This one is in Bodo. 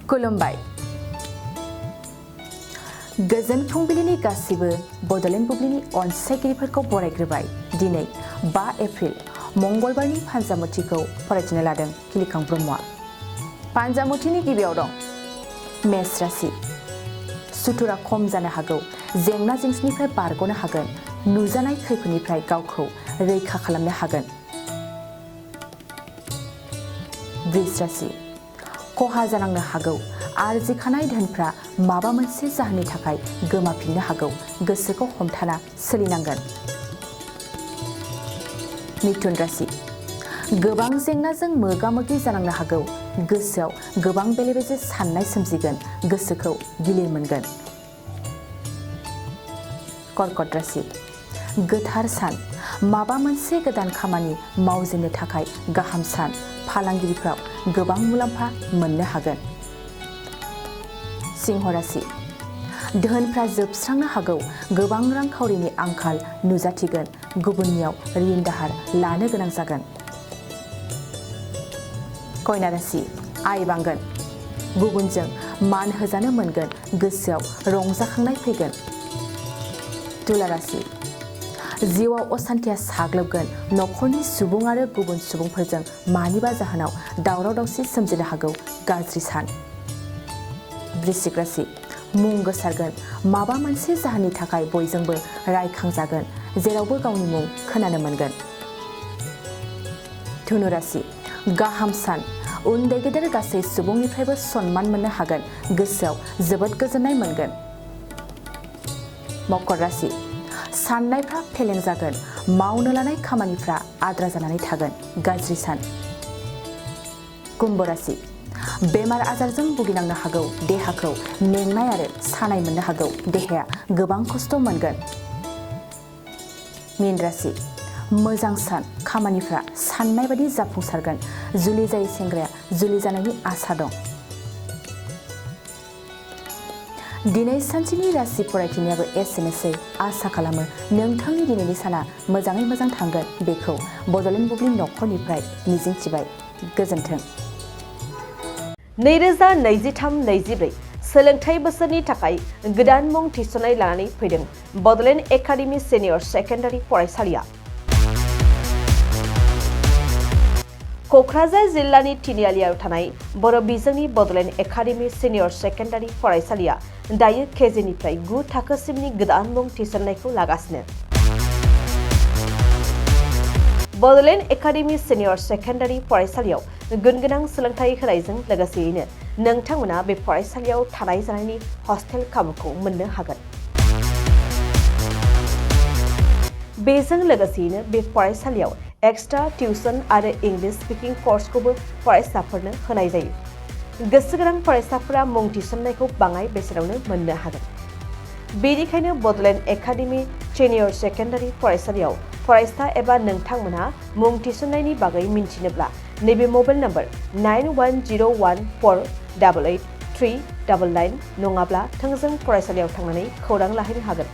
खुलुमबाय गोजोन फुंबिलिनि गासिबो बड'लेण्ड बुब्लिनि अनसायगिरिफोरखौ बरायग्रोबाय दिनै 5 एप्रिल मंगलबारनि फान्जामुथिखौ फरायथिनो लादों खिलिखां ब्रह्मआ फान्जामुथिनि गिबियाव दं मेष राशि सुथुरा खम जानो हागौ जेंना जेंसिनिफ्राय बारग'नो हागोन नुजानाय खैफोदनिफ्राय गावखौ रैखा खालामनो हागोन वृष राशि खहा जानांनो हागौ आरजिखानाय धोनफ्रा माबा मोनसे जाहोननि थाखाय गोमाफिननो हागौ गोसोखौ हमथाना सोलिनांगोन मिथुन राशि गोबां जेंनाजों मोगा-मोगि जानांनो हागौ गोसोआव गोबां बेले-बेजे साननाय सोमजिगोन गोसोखौ गिलिर मोनगोन कर्कट राशि गोथार सान माबा मोनसे गोदान खामानि मावजेननो थाखाय गाहाम सान फालांगिरिफ्राव गोबां मुलाम्फा मोननो हागोन सिंह राशि धोनफ्रा जोबस्रांनो हागौ गोबां रांखावरिनि आंखाल नुजाथिगोन गुबुननियाव ऋण दाहार लानो गोनां जागोन कन्या राशि आय बांगोन गुबुनजों मान होजानो मोनगोन गोसोआव रंजाखांनाय फैगोन तुला राशि जिउआव असान्थिया साग्लोबगोन नखरनि सुबुं आरो गुबुन सुबुंफोरजों मानिबा जाहोनाव दावराव-दावसि सोमजिनो हागौ गाज्रि सान वृश्चिक राशि मुं गोसारगोन माबा मोनसे जाहोननि थाखाय बयजोंबो रायखांजागोन जेरावबो गावनि मुं खोनानो मोनगोन धनु राशि गाहाम सान उन्दै गेदेर गासै सुबुंनिफ्रायबो सन्मान मोननो हागोन गोसोआव जोबोद गोजोननाय मोनगोन मकर राशि साननायफ्रा फेलें जागोन मावनो लानाय खामानिफ्रा आद्रा जानानै थागोन गाज्रि सान कुम्भ राशि बेमार आजारजों भुगिनांनो हागौ देहाखौ मेंनाय आरो सानाय मोननो हागौ देहाया गोबां खस्थ' मोनगोन मीन राशि मोजां सान खामानिफ्रा साननाय बायदि जाफुंसारगोन जुलि जायै सेंग्राया जुलि जानायनि आसा दं दिनै सानसेनि राशि फरायथिनायाबो एसेनोसै आसा खालामो नोंथांनि दिनैनि साना मोजाङै मोजां थांगोन बेखौ बड'लेण्ड बुब्लि नखरनिफ्राय मिजिंथिबाय गोजोन्थों 2023-24 सोलोंथाइ बोसोरनि थाखाय गोदान मुं थिसननाय लानानै फैदों बड'लेण्ड एकाडेमि सिनियर सेकेन्डारि फरायसालिया क'क्राझार जिल्लानि तिनिआलियाव थानाय बर' बिजोंनि बड'लेण्ड एकाडेमि सिनियर सेकेन्डारि फरायसालिया दायो केजिनिफ्राय 9 थाखोसिमनि गोदान मुं थिसननायखौ लागासिनो बड'लेण्ड एकाडेमि सिनियर सेकेन्डारि फरायसालियाव गुनगोनां सोलोंथाइ होनायजों लोगोसेयैनो नोंथांमोना बे फरायसालियाव थानाय जानायनि हस्टेल खाबुखौ मोननो हागोन बेजों लोगोसेयैनो बे फरायसालियाव एक्सट्रा टिउसन आरो इंलिश स्पिकिं कर्सखौबो फरायसाफोरनो होनाय जायो गोसो गोनां फरायसाफोरा मुं थिसननायखौ बाङाय बेसेनावनो मोननो हागोन बेनिखायनो बड'लेण्ड एकाडेमि सिनियर सेकेन्डारि फरायसालियाव फरायसा एबा नोंथांमोनहा मुं थिसननायनि बागै मिन्थिनोब्ला नैबे मबाइल नम्बर 9101488399 नङाब्ला थोंजों फरायसालियाव थांनानै खौरां लाहैनो हागोन